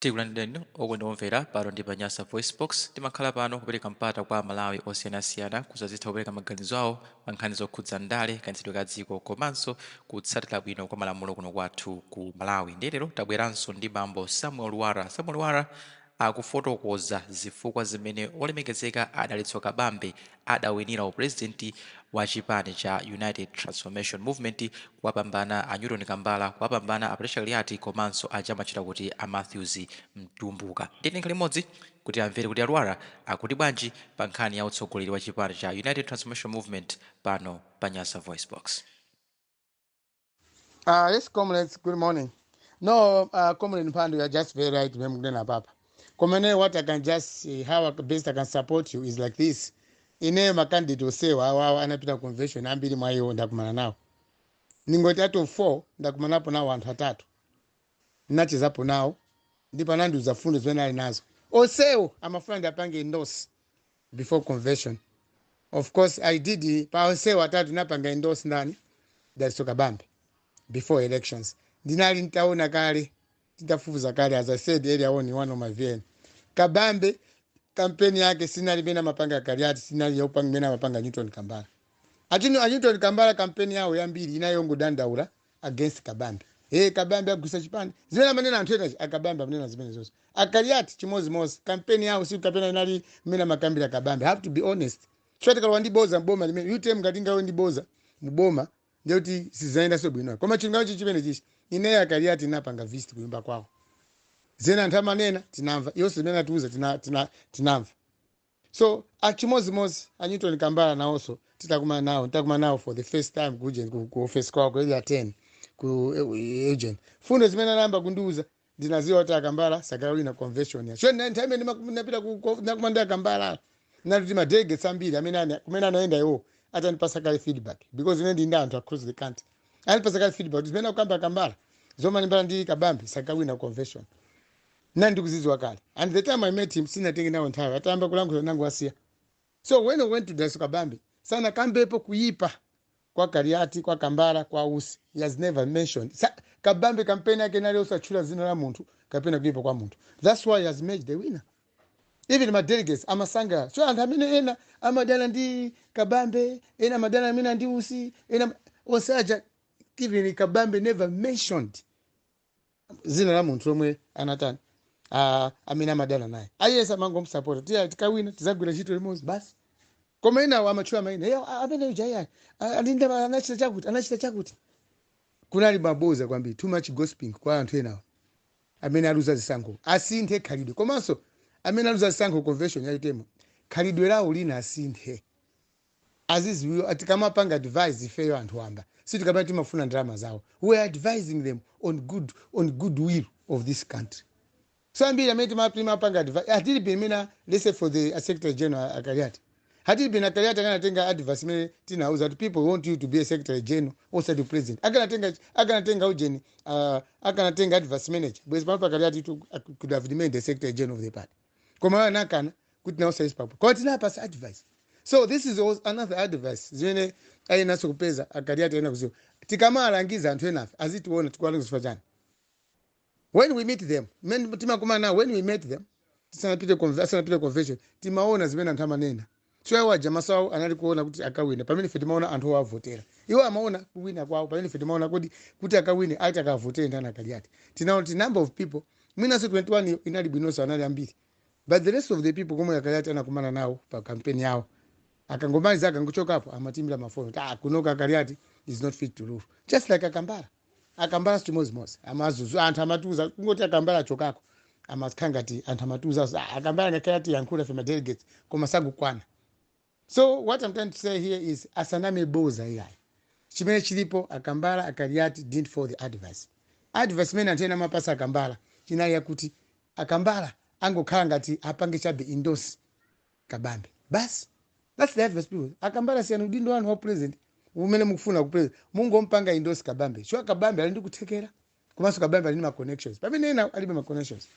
Tikulandireni okondedwa omvera pano ndi pa Nyasa Voice Box. Timakhala pano kupereka mpata kwa Amalawi osiyanasiyana kuzazitha kupereka maganizo awo pa nkhani zokhudza ndale, kayendetsedwe ka dziko komanso kutsatira bwino kwa malamulo kuno kwathu ku Malawi. Ndiye lero tabweranso ndi bambo Samuel Lwara. Samuel Lwara akufotokoza zifukwa zimene olemekezeka a Dalitso Kabambe adawinira upurezidenti wa chipani cha United Transformation Movement, kuwapambana a Newton Kambala, kuwapambana a Patricia Kaliati komanso aja amatchedwa kuti a Matthews Mtumbuka. Ndiye tikhale limodzi kuti amvere kuti a Lwara akuti bwanji pa nkhani ya utsogoleri wa chipani cha United Transformation Movement pano pa Nyasa Voice Box. Yes, comrades, good morning. No, Comrade Mpando, you are just very right, Memgdena Papa. Komene, what I can just, how best I can support you is like this. Ine macandidate osewa awawa anapita convention, ambiri mwa iwo ndakumana nawo. Ningoti out of four ndakumanapo nawo anthu atatu. Nachezapo nawo ndipo anandiuza fundo zimene ali nazo. Onsewo amafuna ndiapange endorse before convention. Of course I did. Pa onsewo atatu napanga endorse ndani? Dalitso Kabambe. Before elections ndinali nitaona kale, titafufuza kale, as I said earlier on in one of my VN, Kabambe kampeni yake sinali mene amapanga Kaliati, sinali yopanga mene amapanga Newton Kambala. Achino a Newton Kambala kampeni yawo yambiri inayongodandaula against Kabambe. Hey, Kabambe agwisa chipani, zimene amanena anthu ena, akabambe amanena zimene zonse. Akaliati chimozimozi, kampeni yawo si kapena inali mmene amakambira Kabambe. Have to be honest, chifukwa ndi boza mboma limene UTM ngati ngawe ndi boza muboma, ndiyoti sizayendanso bwino. Koma chilungamo chimene chichi, ineyo Akaliati tinapanga visit kuyumba kwawo. Zena anthu amanena tinamva, iwonso zimene atiuza tinamva. So achimozimozi a Newton Kambala nawonso titakumana nawo, titakumana nawo for the first time ku office kwawo ku Area 10 ku agent, fundo zimene anayamba kundiuza ndinaziwa kuti Akambala sakawina convention ya so nthawi imene ndinapita nakumana ndi Akambala, nati ma delegates ambiri amene kumene anaenda iwo atandipasa kale feedback, because ine ndi anthu across the country anandipasa kale feedback kuti zimene akukamba Akambala zomalimbana ndi Kabambe sakawina convention, nani ndikuzidziwa kale. And the time I met him, sinatenge nawo nthawi, atayamba kulankhula nangu asiya. So when we went to Dalitso Kabambe, sana kambepo kuyipa kwa Kaliati, kwa Kambala, kwa Usi. He has never mentioned. Kabambe kampeni yake nali osatchula zina la munthu kapena kuyipa kwa munthu. That's why he has made the winner. Even ma delegates amasangala. So anthu amene ena amadana ndi Kabambe, ena amadana amene ndi Usi, ena onse aja, even Kabambe never mentioned zina la munthu lomwe anatani, amene amadana naye. Ayesa amangomsapota, tiya tikawina tizagwira ntchito limodzi basi. Koma enawo amatchula mayina, "Eyo, amene uja iyayi alinda anachita chakuti, anachita chakuti." Kunali maboza kwambiri, too much gossiping kwa anthu enawo. Amene aluza zisankho asinthe khalidwe, komanso amene aluza zisankho convention yaitemo, khalidwe lawo lina asinthe, aziziwiwa. Tikamapanga advise ifeyo anthu wamba, sitikamati timafuna ndalama zawo. We are advising them on good will of this country. So ambiri amene timapanga advice atilibe imene, let's say for the secretary general Akaliati, hatilibe Akaliati akanatenga advice imene tinauza kuti people want you to be a secretary general osati president. Akanatenga ujeni, akanatenga advice manager bwezi pano Pakaliati could have remained the secretary general of the party. Koma anakana kuti nawo saisi papo, koma tinapasa advice. So this is also another advice zimene ayenaso kupeza Akaliati ena kuziwa. Tikamalangiza anthu enafe azitiona tikuwalangiza chani. When we meet them, men timakumana nawo, when we met them asanapite convention, timaona zimene anthu amanena. So iwo aja maso awo anali kuona kuti akawina, pamene ife timaona anthu owavotera. Iwo amaona kuwina kwawo, pamene ife timaona kuti akawine ati akavotere ndani. Akaliati tinaona kuti number of people mwinanso 21 iyo inali bwinonso, anali ambiri, but the rest of the people komwe Akaliati anakumana nawo pa kampeni yawo, akangomaliza akangochokapo amatimbira mafoni kuti ah, kunoka Akaliati is not fit to rule. Just like Akambala, Akambala chimozimozi, amazuzu anthu amatiuza kungoti Akambala achokako, amakhala ngati anthu amatiuza, "Ah, Akambala ngakhale ati yankhula ife ma delegates koma sakukwana." So what I'm trying to say here is asaname boza iyayi. Chimene chilipo, Akambala, Akaliati didn't follow the advice. Advice imene anthu ena amapasa Akambala chinali yakuti Akambala angokhala ngati apange chabe endorse Kabambe basi. That's the advice people. Akambala, siyani udindo wanu wa president umene mukufuna ku president, mungompanga endorse Kabambe. Sure, Kabambe ali ndi kuthekera, komanso Kabambe ali ndi ma connections pamene ena alibe ma connections.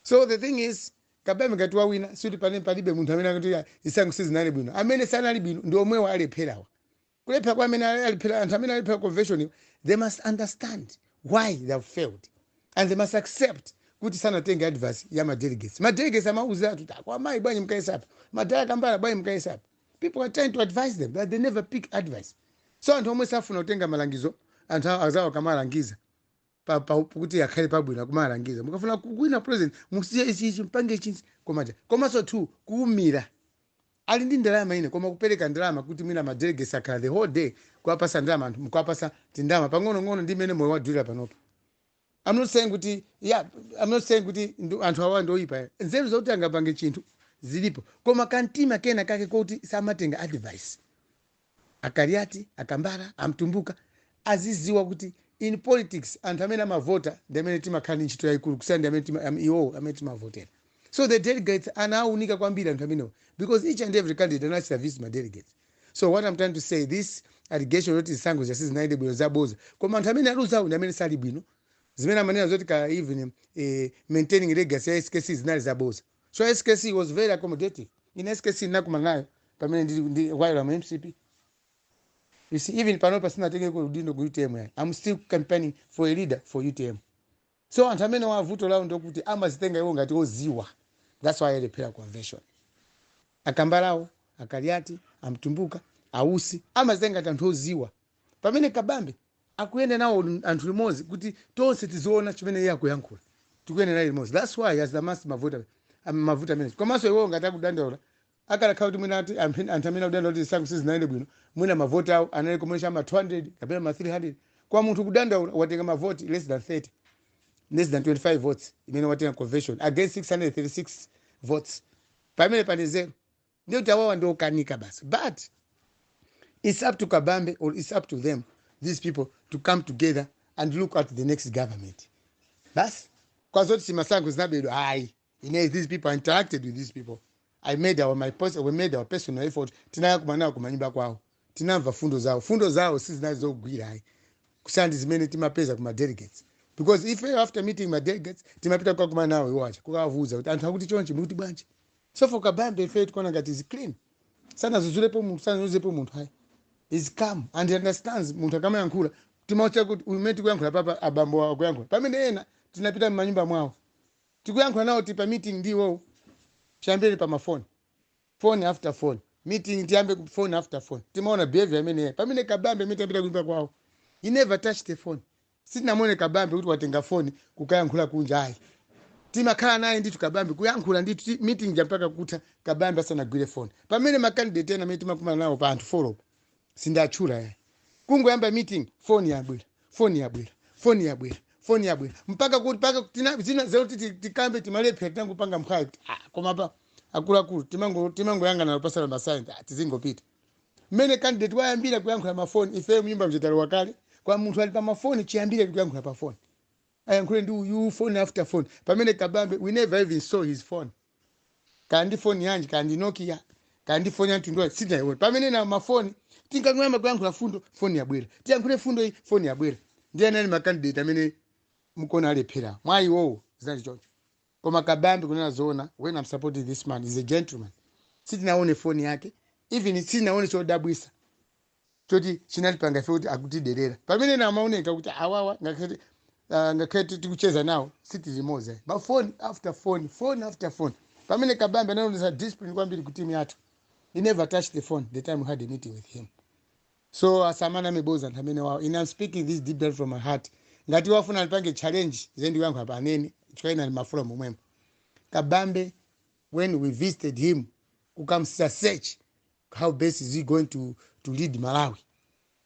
So the thing is, Kabambe ngati wawina, sikuti pane palibe munthu amene akuti isango sizinali bwino. Amene sanali bwino ndi omwewa alepherawa. Kulephera kwa amene alephera, anthu amene alephera convention, they must understand why they have failed and they must accept kuti Kuti sanatenge advice ya ma delegates. Ma delegates amauza atu kwa mayi, bwanyi mkaisapa madala kambala, bwanyi mkaisapa. People are trying to advise them, but they never pick advice. So anthu omwe safuna kutenga malangizo, anthu azawo akamalangiza kuti akhale pabwino, akumalangiza, mukafuna kuwina president, musiye ichi, ichi, mpange ichi, komaja. Komanso two, kuwumira. Ali ndi ndalama ine, koma kupereka ndalama kuti mwina ma delegates akhala the whole day, kuwapasa ndalama anthu, mukuwapasa tindalama pang'onong'ono, ndi imene moyo wadulira panopo. I'm not saying kuti, yeah, I'm not saying kuti anthu awa ndoyipa. Nzeru zokuti angapange chinthu zilipo, koma kantima kena kake kuti samatenga advice. Akaliati, Akambala, Amtumbuka aziziwa kuti in politics anthu amene amavota ndi amene timakhala ndi ntchito yayikulu kusiyana ndi amene iwowo amene timavotera. So the delegates anawunika kwambiri anthu amenewo, because each and every candidate anachita visit ma delegates. So what I'm trying to say, this allegation yoti zisankho zasizinayende bwino, zaboza. Koma anthu amene aluzawo ndi amene sali bwino. Zimene amanena zoti ka even maintaining legacy ya SKC zinali zaboza. So SKC was very accommodative. In SKC nakumana nayo pamene ndili while I'm MCP. You see, even panopa sinatenge ku udindo ku UTM yani. I'm still campaigning for a leader for UTM. So anthu amene wavuto lawo ndokuti amazitenga iwo ngati oziwa. That's why alephera convention. Akambalawo, Akaliati, Amtumbuka, Ausi amazitenga ngati anthu oziwa, pamene Kabambe akuyenda nawo anthu limodzi kuti tonse tiziona chimene iye akuyankhula, tikuyenda naye limodzi. That's why as the mass mavuta mavuta amene. Komanso iwowo ngati akudandaula, akalakhala kuti mwina ati anthu amene akudandaula kuti zisankho sizinayende bwino, mwina mavoti awo anali komwesha ma 200 kapena ma 300. Kwa munthu kudandaula, watenga mavoti less than 30, less than 25 votes imene watenga convention against 636 votes, pamene pane zero. Ndiyo kuti awawa ndiokanika basi. But it's up to Kabambe or it's up to them, these people, to come together and look at the next government basi. Kwazoti chimasankho zinabedwa, hayi. Ine, these people, I interacted with these people. I made our my we made our personal effort. Tinaya nawo kumanyumba kwawo, tinamva fundo zawo. Fundo zawo sizinali zogwira, hayi, kusiyana ndi zimene timapeza kuma delegates, because if after meeting my delegates timapita kukakumana nawo iwo aja, kukawavuza kuti anthu akuti chonchi, mukuti bwanji? So for Kabambe, ife tikuona ngati is clean. Sanazudzulepo munthu, sananyozepo munthu, hayi. Is calm and he understands. Munthu akamayankhula, timaocha kuti umene tikuyankhula papa, abambo akuyankhula, pamene ena tinapita m'manyumba mwawo, tikuyankhula nawo ti pa meeting ndi iwowo, chiyambire pa mafoni, phone after phone, meeting tiyambe phone after phone. Timaona behavior imeneyi. Pamene Kabambe imene tapita kunyumba kwawo, he never touched the phone. Sitinamone Kabambe kuti watenga phone kukayankhula kunja, ayi. Timakhala naye ndithu Kabambe kuyankhula ndithu, meeting ja mpaka kutha, Kabambe asanagwire phone. Pamene ma candidate ena amene timakumana nawo pa anthu follow, sindatchula yayi, kungoyamba meeting, phone yabwera, phone yabwera, phone yabwera, phone yabwera, mpaka kuti mpaka tina zina zoti tikambe timalephera, tinangopanga mphwayi kuti ah, koma pa akuluakulu timangoyangana pasala masaini, ah, tizingopita. Mmene candidate wayambira kuyankhula mafoni, ife mnyumba mchetalo wakale kwa munthu ali pa mafoni, chiyambire kuyankhula pa phone, ayankhule ndi uyu, phone after phone. Pamene Kabambe, we never even saw his phone. Kandi phone yanji, kandi Nokia, kandi phone ya mtundu wake, sitinayiona. Pamene na mafoni, tinkangoyamba kuyankhula fundo, phone yabwera, tiyankhule fundo iyi, phone yabwera. Ndiye anali ma candidate amene mukona alephera mwa iwowo, zinali choncho. Koma Kabambe, kunena zoona, when I'm supporting this man, is a gentleman. Sitinaone phone yake, even sitinaone chodabwisa choti chinatipanga ife kuti akutiderera, pamene na amaoneka kuti awawa ngakhale ngakhale tikucheza nawo sitili limodzi, ma phone after phone, phone after phone. Pamene Kabambe anaonesa discipline kwambiri ku team yathu. He never touched the phone the time we had a meeting with him. So asamana ameboza anthu amene wawo. Ine I'm speaking this deep down from my heart. Ngati wafuna alipange challenge, ze ndikuyankhula pa anene chikaina ali mafula momwemo. Kabambe, when we visited him kukamsisa search how best is he going to lead Malawi,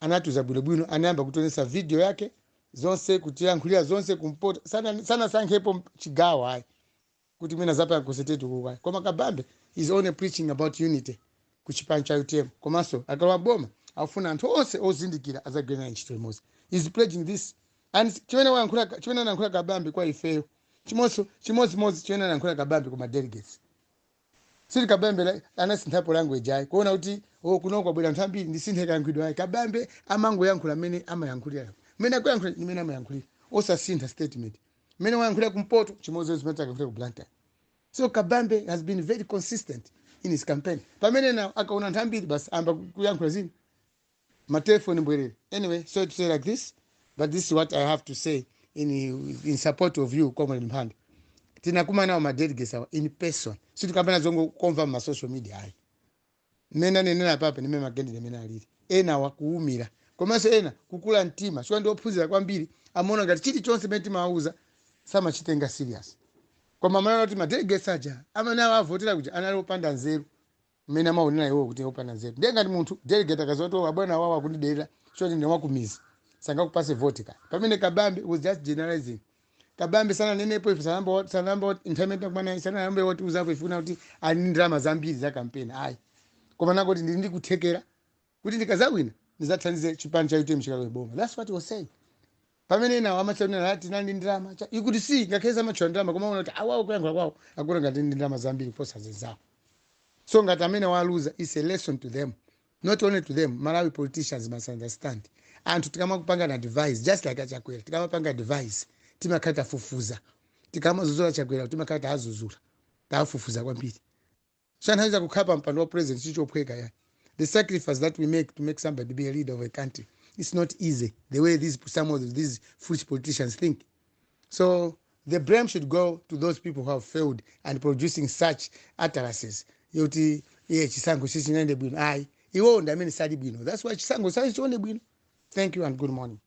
anatuza bwinobwino. Anayamba kutionesa video yake zonse, kutiyankhulira zonse kumpota, sanasankhepo chigawo ayi, kuti mwina zapanga concentrate kukayi. Koma Kabambe is only preaching about unity ku chipani cha UTM. Komanso akalowa boma, akufuna anthu onse ozindikira azagwira naye ntchito limodzi. Is pledging this, and chimene wayankhula, chimene anayankhula Kabambe kwa ifeyo, chimodzi chimodzimodzi chimene anayankhula Kabambe kuma delegates. Sili Kabambe anasinthapo language ayi, kuona kuti oh, kuno kwabwera anthu ambiri, ndisinthe kayankhulidwe, ayi. Kabambe amangoyankhula mmene amayankhulira, mmene akuyankhula ndi mmene amayankhulira, osasintha statement. Mmene wayankhulira kumpoto, chimodzimodzi zimene takayankhulira ku Blantyre. So Kabambe has been very consistent in his campaign. Pamene na akaona anthu ambiri, basi, amba kuyankhula zina, matelefoni mbwerere. Anyway, sorry to say like this, but this is what I have to say in support of you, Comrade Mphande. Tinakumana nawo ma delegates awa in person, sitikapena zongokomva ma social media ayi. Mmene anenera papa ndimene ma candidate amene alili, ena wakuwumira komanso ena kukula mtima chifukwa ndi ophunzira kwambiri, amaona ngati chilichonse mmene timawauza samachitenga serious. Koma amanena kuti ma delegates aja amene awavotera kuja anali opanda nzeru, mmene amaonera iwo kuti opanda nzeru. Ndiye ngati munthu delegate akaziwa kuti abwana wawo akundiderera choti ndine wakumizi, sangakupase vote ka. Pamene Kabambe was just generalizing. Kabambe sananenepo ife, sanamba nthawi kumana, sanayambe watiuzapo ife kuna kuti ali ndi ndalama zambiri za kampeni ayi, koma nakoti ndili ndikuthekera kuti ndikazawina ndizathandize chipani cha UTM chikalowe boma. That's what he was saying. Pamene nawo amachanena ati nali ndi ndalama ikuti si ngakhale samatchula ndalama, koma ona kuti awawo kuyankhula kwawo akuona ngati ndi ndalama zambiri kuposa zinzawo. So ngati amene waluza is a lesson to them, not only to them. Malawi politicians must understand, anthu tikamakupanga na advice, just like aChakwera, tikamapanga advice timakhala tafufuza. Tikamazuzula Chakwera timakhala taazuzula, tafufuza kwambiri. So anthu kukhala pa mpando wa president chichophweka ya. The sacrifice that we make to make somebody be a leader of a country, it's not easy the way some of these foolish politicians think. So the blame should go to those people who have failed and producing such utterances yoti iye chisankho sichinayende bwino. Ayi, iwowo ndi amene sali bwino. That's why chisankho sachichione bwino. Thank you and good morning.